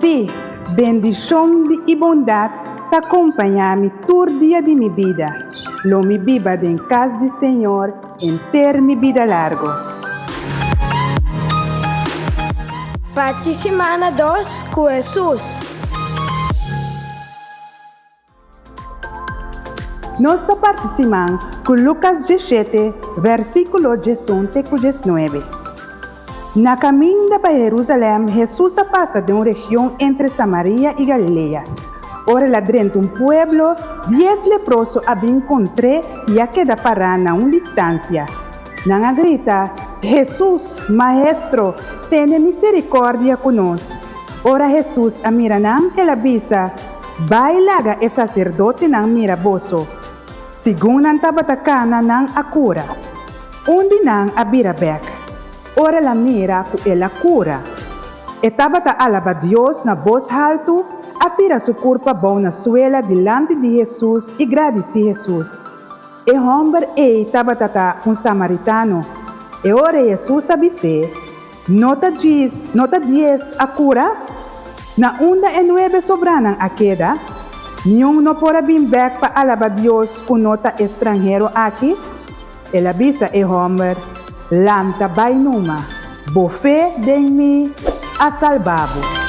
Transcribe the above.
Sí, bendishon di i bondat ta kompañá mi tur dia di mi bida. Lo mi biba den kas di Señor henter mi bida largu. Parti simana dos ku Hesus. Nos ta parti siman ku Lukas 17, versíkulo 11 te ku 19. Na kaminda pa Herusalèm, Hesus a pasa den un region entre Samaria i Galilea. Ora el a drenta un pueblo, dies leproso a bin kontr'é i a keda pará na un distansia. Nan a grita, Hesus, Maestro, tene miserikòrdia ku nos! Ora Hesus a mira nan, el a bisa, Bai laga e saserdotenan mira boso. Segun nan tabata kana, nan a kura. Un di nan a bira bèk, ora el a mira ku el a kura. E tabata alabá Dios na bos haltu, a tira su kurpa bou na suela dilanti di Hesus i gradisí Hesus. E hòmber ei tabata ta un samaritano. E ora Hesus a bis'é, No ta djis, no ta dies a kura? Na unda e nuebe sobranan a keda? Niun no por a bin bèk pa alabá Dios ku no ta e stranhero aki? El a bisa e hòmber, Lanta bai numa, bo fe den mi a salba bo.